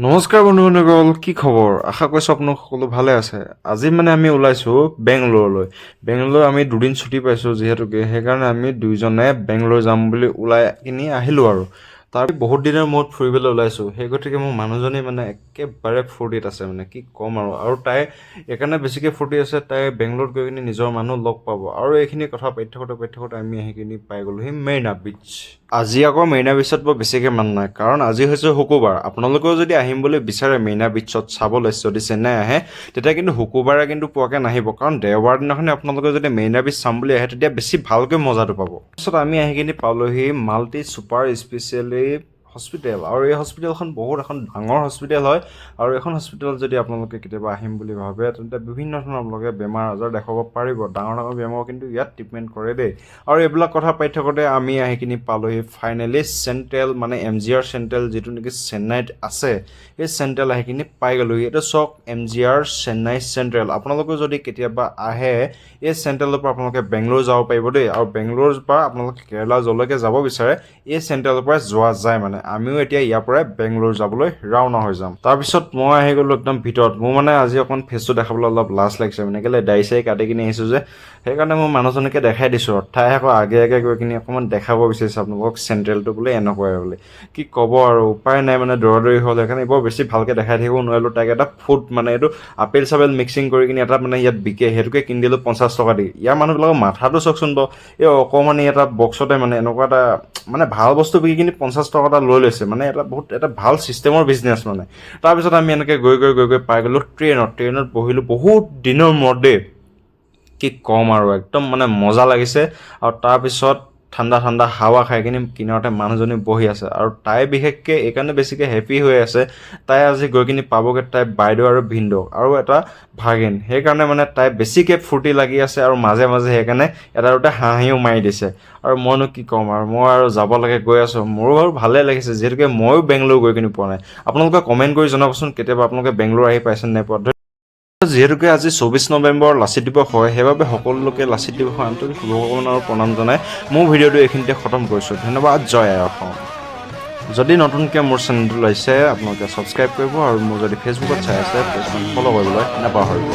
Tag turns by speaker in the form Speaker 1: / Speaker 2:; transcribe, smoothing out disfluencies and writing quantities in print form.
Speaker 1: নমস্কাৰ বন্ধু বান্ধৱীসকল, কি খবৰ? আশা কৰিছোঁ আপোনালোক সকলো ভালে আছে। আজি মানে আমি ওলাইছোঁ বেংগলোৰলৈ। বেংগলোৰ আমি 2 দিন ছুটি পাইছোঁ যিহেতুকে, সেইকাৰণে আমি দুইজনে বেংগলোৰ যাম বুলি ওলাই কিনি আহিলোঁ। আৰু তাৰ বহুত দিনৰ মূৰত ফুৰিবলৈ ওলাইছোঁ, সেই গতিকে মোৰ মানুহজনী মানে একেবাৰে ফূৰ্তিত আছে, মানে কি ক'ম আৰু। আৰু তাই এইকাৰণে বেছিকৈ ফূৰ্তি আছে, তাই বেংগলোৰত গৈ কিনি নিজৰ মানুহ লগ পাব। আৰু এইখিনি কথা পাতি থাকোঁতে পাতি থাকোঁতে আমি আহি কিনি পাই গ'লোহি মেৰিনা বীচ। আজি আকৌ মেৰিনা বীচত বৰ বেছিকৈ মানুহ নাই, কাৰণ আজি হৈছে শুকুৰবাৰ। আপোনালোকেও যদি আহিম বুলি বিচাৰে মেৰিনা বীচত চাবলৈ, যদি চেন্নাই আহে, তেতিয়া কিন্তু শুকুৰবাৰে কিন্তু পোৱাকৈ নাহিব। কাৰণ দেওবাৰ দিনাখনি আপোনালোকে যদি মেৰিনা বীচ চাম বুলি আহে, তেতিয়া বেছি ভালকৈ মজাটো পাব। তাৰপিছত আমি আহি কিনি পালোহি মাল্টি ছুপাৰ স্পেচিয়েলি হস্পিটেল। আৰু এই হস্পিটেলখন বহুত এখন ডাঙৰ হস্পিটেল হয়। আৰু এইখন হস্পিটেলত যদি আপোনালোকে কেতিয়াবা আহিম বুলি ভাবে, তেন্তে বিভিন্ন ধৰণৰ আপোনালোকে বেমাৰ আজাৰ দেখুৱাব পাৰিব। ডাঙৰ ডাঙৰ বেমাৰ কিন্তু ইয়াত ট্ৰিটমেণ্ট কৰে দেই। আৰু এইবিলাক কথা পাতি থাকোঁতে আমি আহি কিনি পালোহি ফাইনেলি চেণ্ট্ৰেল, মানে এমজিআৰ চেণ্ট্ৰেল, যিটো নেকি চেন্নাইত আছে। এই চেণ্ট্ৰেল আহি কিনি পাই গ'লোহি। এইটো চাওক, এমজিআৰ চেন্নাই চেণ্ট্ৰেল। আপোনালোকেও যদি কেতিয়াবা আহে, এই চেণ্ট্ৰেলৰ পৰা আপোনালোকে বেংগলোৰ যাব পাৰিব দেই। আৰু বেংগলোৰ পৰা আপোনালোকে কেৰেলা য'লৈকে যাব বিচাৰে, এই চেণ্ট্ৰেলৰ পৰাই যোৱা যায়। মানে আমিও এতিয়া ইয়াৰ পৰাই বেংগলোৰ যাবলৈ ৰাওনা হৈ যাম। তাৰপিছত মই আহি গ'লোঁ একদম ভিতৰত। মোৰ মানে আজি অকণ ফেচটো দেখাবলৈ অলপ লাজ লাগিছে, মানে কেলৈ দাড়ি চাড়ি কাটি কিনি আহিছোঁ যে, সেইকাৰণে মই মানুহজনীকে দেখাই দিছোঁ। তাই আকৌ আগে আগে গৈ কিনি অকণমান দেখাব বিচাৰিছে আপোনালোকক, চেণ্ট্ৰেলটো বোলে এনেকুৱাই বোলে। কি ক'ব আৰু, উপায় নাই, মানে দৌৰা দৌৰি হ'ল, সেইকাৰণে বৰ বেছি ভালকৈ দেখাই থাকিব নোৱাৰিলোঁ। তাইক এটা ফুড, মানে এইটো আপেল চাপেল মিক্সিং কৰি কিনি এটা মানে ইয়াত বিকে, সেইটোকে কিনি দিলোঁ 50 টকা দি। ইয়াৰ মানুহবিলাকৰ মাথাটো চাওকচোন বাৰু, এই অকণমানি এটা বক্সতে মানে এনেকুৱা এটা মানে ভাল বস্তু বিকি কিনি 50 টকা এটা লৈ লৈছে। মানে এটা বহুত এটা ভাল ছিষ্টেমৰ বিজনেছ মানে। তাৰপিছত আমি এনেকৈ গৈ গৈ গৈ গৈ পাই গ'লোঁ ট্ৰেইনত। ট্ৰেইনত বহিলোঁ বহুত দিনৰ মূৰত দেই। কি ক'ম আৰু, একদম মানে মজা লাগিছে। আৰু তাৰপিছত ঠাণ্ডা ঠাণ্ডা হাৱা খাই কিনি কিনাৰতে মানুহজনী বহি আছে। আৰু তাই বিশেষকৈ এইকাৰণে বেছিকৈ হেপী হৈ আছে, তাই আজি গৈ কিনি পাবগৈ তাই বাইদেউ আৰু ভিনদেউক আৰু এটা ভাগিন। সেইকাৰণে মানে তাই বেছিকৈ ফূৰ্তি লাগি আছে। আৰু মাজে মাজে সেইকাৰণে এটা দুটা হাঁহিও মাৰি দিছে। আৰু মইনো কি ক'ম আৰু, মই আৰু যাব লাগে, গৈ আছোঁ। মোৰো বাৰু ভালেই লাগিছে, যিহেতুকে ময়ো বেংগলোৰ গৈ কিনি পোৱা নাই। আপোনালোকে কমেণ্ট কৰি জনাবচোন, কেতিয়াবা আপোনালোকে বেংগলোৰ আহি পাইছে নে নাই পোৱা। যিহেতুকে আজি 24 নৱেম্বৰ লাচিত দিৱস হয়, সেইবাবে সকলোকে লাচিত দিৱসৰ আন্তৰিক শুভকামনা আৰু প্ৰণাম জনাই মোৰ ভিডিঅ'টো এইখিনিতে খতম কৰিছোঁ। ধন্যবাদ। জয় আই অসম। যদি নতুনকৈ মোৰ চেনেলটো লৈছে, আপোনালোকে ছাবস্ক্ৰাইব কৰিব আৰু মোৰ যদি ফেচবুকত চাই আছে, পেজখন ফ'ল' কৰিবলৈ নাপাহৰিব।